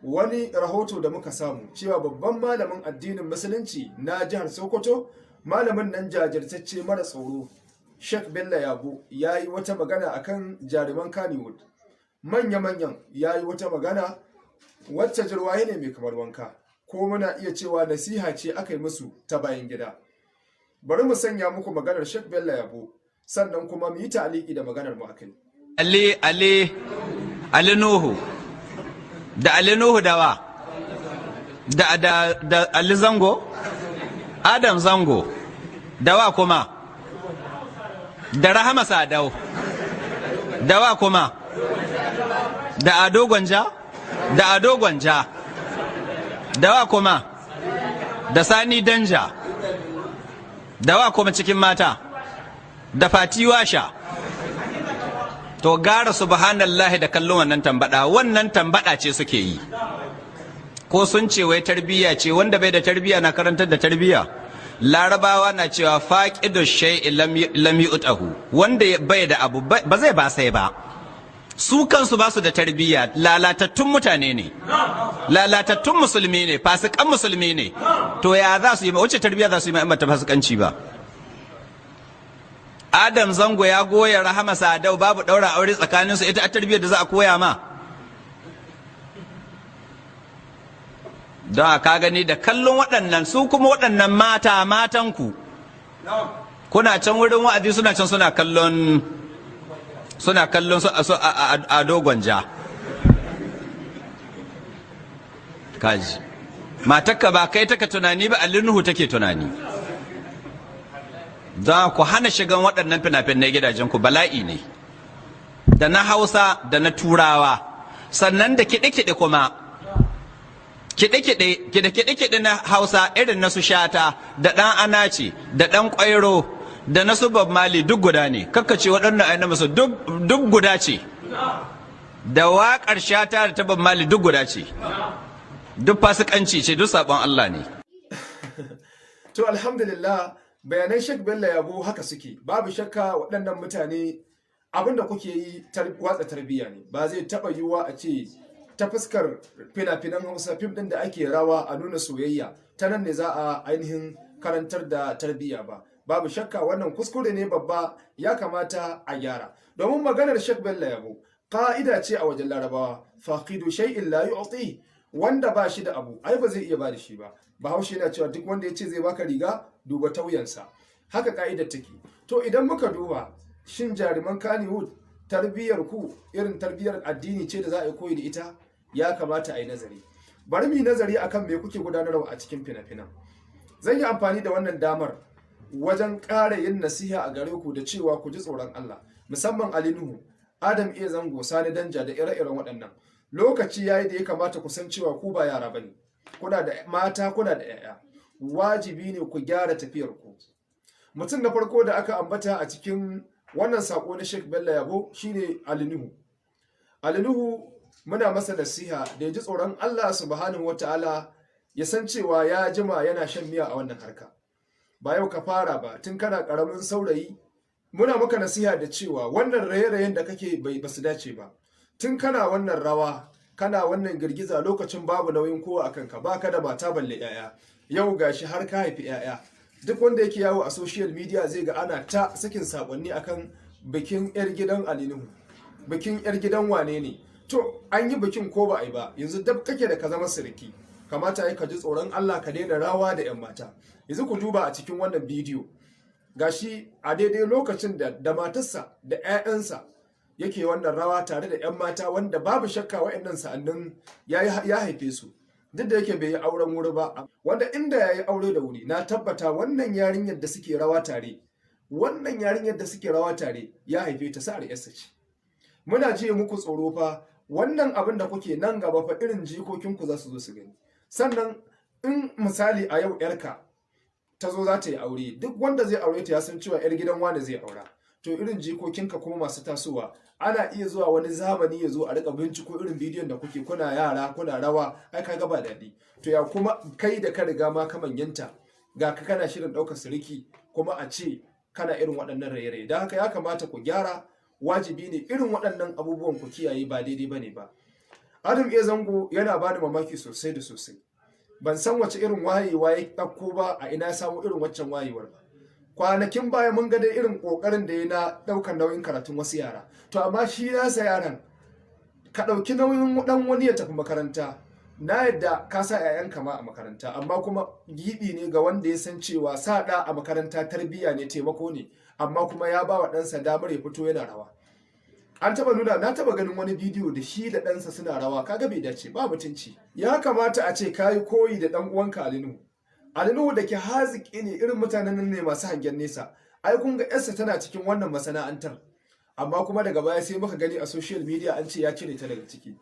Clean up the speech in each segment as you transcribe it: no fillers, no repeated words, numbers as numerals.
Wani rahoto da muka samu cewa babban malamin addinin Musulunci na jihar Sokoto, malamin nan jajirtacce mara tsoro, Sheikh Bello Yabo, ya yi wata magana akan jaruman Kannywood manya-manyan. Ya yi wata magana wacce jirwaye ne mai kamar wanka, ko muna iya cewa nasiha ce aka yi musu ta bayan gida. Bari mu sanya muku maganar Sheikh Bello Yabo, sannan kuma mu yi ta'aliki da maganar mu akai. Ali Ali Ali Nuhu da Ali Nuhu dawa da Ali Zango, Adam Zango, dawa kuma da Rahama Sadau, dawa kuma da Ado Gwanja, da Ado Gwanja, dawa kuma da Sani Danja, dawa kuma cikin mata da Fati Washa. To gara subhanallahi da kallon wannan tambada, wannan tambada ce suke yi. Ko sun ce wai tarbiyya ce, wanda bai da tarbiyya na karantar da tarbiyya? Larabawa na cewa faqidu shay'i lam yu'tahu, wanda bai da abu ba zai ba sai ba. Su kansu ba su da tarbiyya, lalatattun mutane ne, lalatattun musulmi ne, fasikan musulmi ne. To ya za su yi, wace tarbiyya za su yi ma ta fasikanci ba? Adam Zango ya goya Rahama Sadau, babu ɗaura aure tsakaninsu, ita a tarbiyyar da za a koya ma? Don ka gani da kallon waɗannan, su kuma waɗannan mata, matanku kuna can wurin wa'azi, suna can suna kallon, suna kallon su a dogon ja. Kaji matakka ba kai taka tunani ba, Alinuhu take tunani. Za ku hana shigan waɗannan fina-finai gidajenku, bala'i ne, da na Hausa da na Turawa, sannan da kiɗe-kiɗe kuma, kiɗe-kiɗe, kiɗe-kiɗe na Hausa irin na su Shata da ɗan Anace da ɗan Ƙwairo da na su Bob Marley, duk guda ne. Kakkace waɗannan aina masu, duk guda ce. Da waƙar Shata da ta Bob Marley duk guda ce, duk fasikanci ce, duk saɓon Allah ne. To alhamdulillah, bayanan Sheikh Bello Yabo haka suke. Babu shakka waɗannan mutane, abinda kuke yi watsa tarbiyya ne. Ba zai taɓa yiwuwa a ce ta fuskar fina-finan Hausa, fim ɗin da ake rawa a nuna soyayya, ta nan ne za a ainihin karantar da tarbiyya ba. Babu shakka wannan kuskure ne babba, ya kamata a gyara. Domin maganar Sheikh Bello Yabo ka'ida ce a wajen Larabawa: faqidu shay'in la yu'ti, wanda ba shi da abu ai ba zai iya ba da shi ba. Bahaushe yana cewa duk wanda ya ce zai baka riga, duba tauyansa. Haka ka'idar take. To idan muka duba, shin jaruman Kannywood, tarbiyyar ku irin tarbiyyar addini ce da za a yi koyi da ita? Ya kamata a yi nazari. Bari mu yi nazari akan me kuke gudanarwa a cikin fina-finan. Zan yi amfani da wannan damar wajen ƙara yin nasiha a gare ku da cewa ku ji tsoron Allah, musamman Ali Nuhu, Adam A Zango, Sani Danja da ire-iren waɗannan. Lokaci yayi da ya kamata ku san cewa ku ba yara bane, kuna da mata, kuna da 'ya'ya. Wajibi ne ku gyara tafiyar ku. Mutum na farko da aka ambata a cikin wannan sako na Sheikh Bello Yabo shine Ali Nuhu. Ali Nuhu, muna masa nasiha da ya ji tsoron Allah subhanahu wataala, ya san cewa ya jima yana shan miya a wannan harka. Ba yau ka fara ba, tun kana karamin saurayi. Muna maka nasiha da cewa wannan raye-rayen da kake bai basu dace ba. Tun kana wannan rawa, kana wannan girgiza, lokacin babu nauyin kowa a kanka, baka da mata balle 'ya'ya. Yau gashi har ka haifi 'ya'ya. Duk wanda yake yawo a social media zai ga ana ta sakin sakonni akan bikin 'yar gidan Ali Nuhu, bikin 'yar gidan wane ne. To an yi bikin ko ba a yi ba, yanzu dab kake da ka zama siriki. Kamata ya ka ji tsoron Allah, ka daina rawa da 'yan mata. Yanzu ku duba a cikin wannan bidiyo, gashi a daidai lokacin da matarsa da 'ya'yansa yake wannan rawa tare da 'yan mata, wanda babu shakka wa'annan sa'annin ya haife su, duk da yake bai yi auren wuri ba, wanda inda ya yi aure da wuri, na tabbata wannan yarinyar da suke rawa tare, wannan yarinyar da suke rawa tare, ya haife ta, sa'ar yarsa ce. Muna ji muku tsoro fa, wannan abin da kuke, nan gaba fa irin jikokinku za su zo su gani. Sannan in misali a yau yarka ta zo za ta yi aure, duk wanda zai aure ta ya san cewa yar gidan wane zai aura. To irin jikokinka kuma masu tasowa, ana iya zuwa wani zamani ya zo a rika binciko irin bidiyon da kuke kuna yara kuna rawa, ai kaga ba daɗi. To ya kuma kai da ka riga ma ka manyanta, ga ka kana shirin ɗaukar siriki, kuma a ce kana irin waɗannan raye-raye? Don haka ya kamata ku gyara. Wajibi ne irin waɗannan abubuwan ku kiyaye, ba daidai bane ba. Adam A Zango yana bani mamaki sosai da sosai. Ban san wace irin wayewa ya ɗauko ba, a ina ya samu irin waccan wayewar ba. Kwanakin baya mun ga dai irin ƙoƙarin da ya na ɗaukar nauyin karatun wasu yara. To amma shi nasa yaran, ka ɗauki nauyin ɗan wani ya tafi makaranta, na yadda ka sa 'ya'yanka ma a makaranta, amma kuma giɓi ne ga wanda ya san cewa sa ɗa a makaranta tarbiyya ne, taimako ne, amma kuma ya ba wa ɗansa damar ya fito yana rawa. An taba nuna, na taba ganin wani bidiyo da shi da ɗansa suna rawa. Kaga bai dace ba, mutunci. Ya kamata a ce kayi koyi da ɗan uwanka Ali Nuhu. Ali Nuhu da ke haziki ne, irin mutanen nan ne masu hangen nesa. Ai kun ga yarsa tana cikin wannan masana'antar, amma kuma daga baya sai muka gani a social media an ce ya cire ta daga ciki.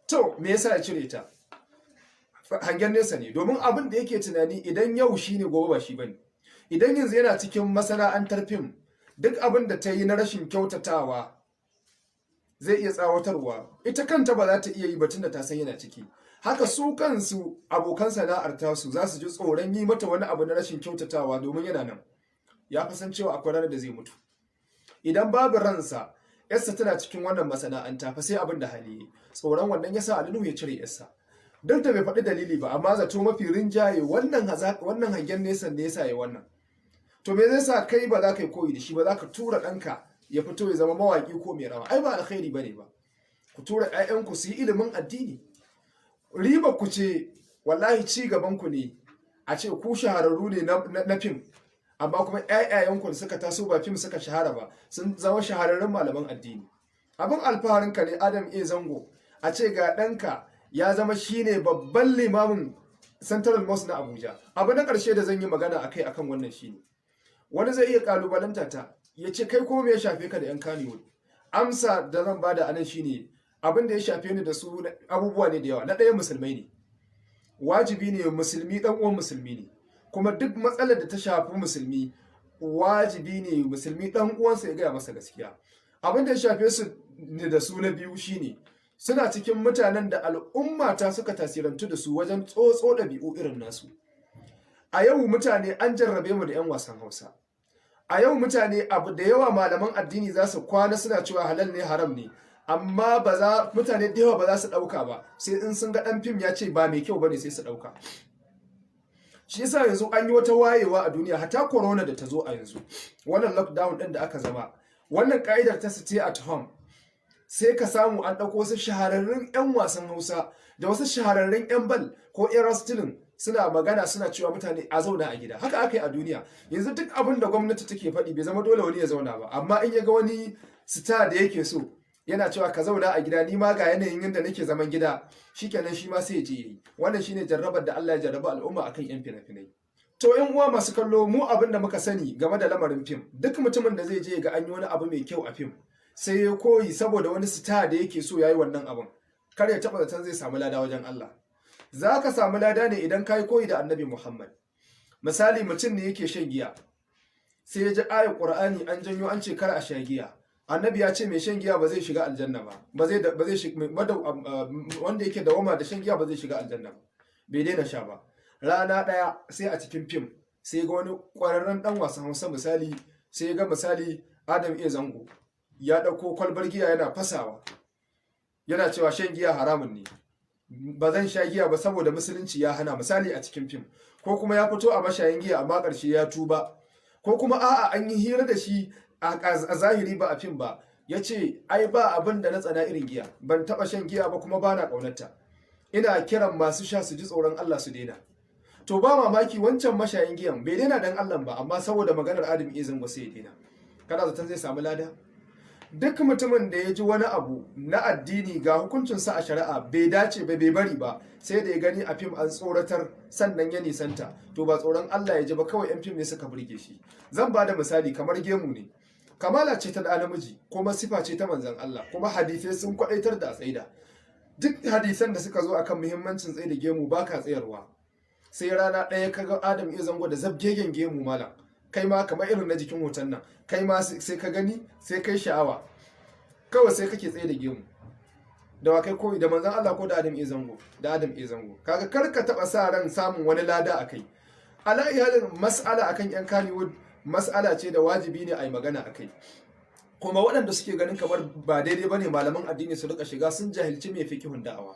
To me yasa ya cire ta? Hangen nesa ne, domin abin da yake tunani, idan yau shine, gobe ba shi bane. Idan yanzu yana cikin masana'antar fim, duk abin da ta yi na rashin kyautatawa zai iya tsawatarwa. Ita kanta ba za ta iya yi batun da ta san yana ciki. Haka su kansu abokan sana'ar tasu za su ji tsoron yi mata wani abu na rashin kyautatawa, domin yana nan. Ya fi san cewa akwai ranar da zai mutu. Idan babu ransa, yarsa tana cikin wannan masana'anta fa, sai abin da hali yi. Tsoron wannan yasa Ali Nuhu ya cire yarsa, duk da bai faɗi dalili ba, amma zato mafi rinjaye wannan hangen nesan ne yasa ya wannan. To me zai sa kai ba za ka yi koyi da shi ba? Za ka tura ɗanka ya fito ya zama mawaƙi ko mai rawa? Ai ba alkhairi bane ba. Ku tura 'ya'yanku su yi ilimin addini, riba ku ce wallahi, ci gaban ku ne. A ce ku shahararru ne na fim, amma kuma 'ya'yayanku da suka taso ba fim suka shahara ba, sun zama shahararrun malaman addini. Abin alfaharinka ne, Adam A Zango, a ce ga ɗanka ya zama shine babban limamin Central Mosque na Abuja. Abu na ƙarshe da zan yi magana akai akan wannan shine, wani zai iya kalubalanta ta ya ce, "Kai ko me ya shafe ka da yan Kannywood?" Amsa da zan bada anan shine, abin da ya shafe ni da su abubuwa ne da yawa. Na ɗaya, musulmai ne. Wajibi ne musulmi dan uwan musulmi ne, kuma duk matsalar da ta shafi musulmi, wajibi ne musulmi dan uwansa ya gaya masa gaskiya. Abin da ya shafe su ne da su na biyu shine, suna cikin mutanen da al'umma ta suka tasirantu da su wajen tsotso ɗabi'u irin nasu. A yau mutane an jarrabe mu da 'yan wasan Hausa. A yau mutane abu da yawa, malaman addini za su kwana suna cewa halal ne, haram ne, amma ba za mutane da yawa ba za su ɗauka ba, sai in sun ga ɗan fim ya ce ba mai kyau bane sai su ɗauka. Shi yasa yanzu an yi wata wayewa a duniya, hatta corona da ta zo a yanzu, wannan lockdown ɗin da aka zama, wannan ka'idar ta stay at home, sai ka samu an ɗauko wasu shahararrun 'yan wasan Hausa da wasu shahararrun 'yan bal ko 'yan wrestling suna magana, suna cewa mutane a zauna a gida. Haka aka yi a duniya. Yanzu duk abin da gwamnati take faɗi, bai zama dole wani ya zauna ba, amma in ya ga wani star da yake so yana cewa ka zauna a gida, ni ma ga yanayin yadda nake zaman gida, shikenan, shi ma sai ya je yayi. Wannan shine jarrabar da Allah ya jarraba al'umma akan yan fina-finai. To yan uwa masu kallo, mu abin da muka sani game da lamarin fim, duk mutumin da zai je ga an yi wani abu mai kyau a fim, sai ya koyi saboda wani star da yake so yayi wannan abin, kar ya taba zaton zai samu lada wajen Allah. Za ka samu lada ne idan ka yi koyi da Annabi Muhammad. Misali, mutum ne yake shan giya, sai ya ji ayar Qur'ani an janyo an ce kar a sha giya. Annabi ya ce mai shan giya ba zai shiga aljanna ba, ba zai wanda yake dawama da shan giya ba zai shiga aljanna ba. Bai daina sha ba. Rana ɗaya sai a cikin fim sai ga wani ƙwararren ɗan wasan Hausa, misali sai ga misali Adam A Zango ya ɗauko kwalbar giya yana fasawa, yana cewa shan giya haramun ne, ba zan sha giya ba saboda Musulunci ya hana, misali a cikin fim. Ko kuma ya fito a mashayin giya amma ƙarshe ya tuba. Ko kuma a'a, an yi hira da shi a zahiri ba a fim ba, ya ce ai ba abin da na tsana irin giya, ban taɓa shan giya ba kuma ba na ƙaunarta, ina kiran masu sha su ji tsoron Allah su daina. To ba mamaki wancan mashayin giyan bai daina dan Allah ba, amma saboda maganar Adam A Zango sai ya daina. Kana zaton zai samu lada? Duk mutumin da ya ji wani abu na addini ga hukuncinsa a shari'a bai dace ba, bai bari ba, sai da ya gani a fim an tsoratar sannan ya nisanta, to ba tsoron Allah ya ji ba, kawai yan fim ne suka burge shi. Zan ba da misali, kamar gemu ne. Kamala ce ta da namiji, kuma sifa ce ta manzon Allah, kuma hadisai sun kwadaitar da a tsaida. Duk hadisan da suka zo akan muhimmancin tsaida gemu, baka tsayarwa. Sai rana ɗaya kaga Adam A Zango da zabgegen gemu, malam, kai ma kamar irin na jikin hoton nan, kai ma sai ka gani sai kai sha'awa, kawai sai kake tsaye da gemu. Da wa kai koyi, da manzon Allah ko da Adam A Zango? Da Adam A Zango. Kaga kar ka taba sa ran samun wani lada akai. Ala halin, mas'ala akan yan Kannywood mas'ala ce da wajibi ne a yi magana akai. Kuma waɗanda suke ganin kamar ba daidai bane malaman addini su rika shiga, sun jahilci mai fikihun da'awa.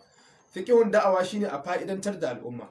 Fikihun da'awa shine a fa'idantar da al'umma.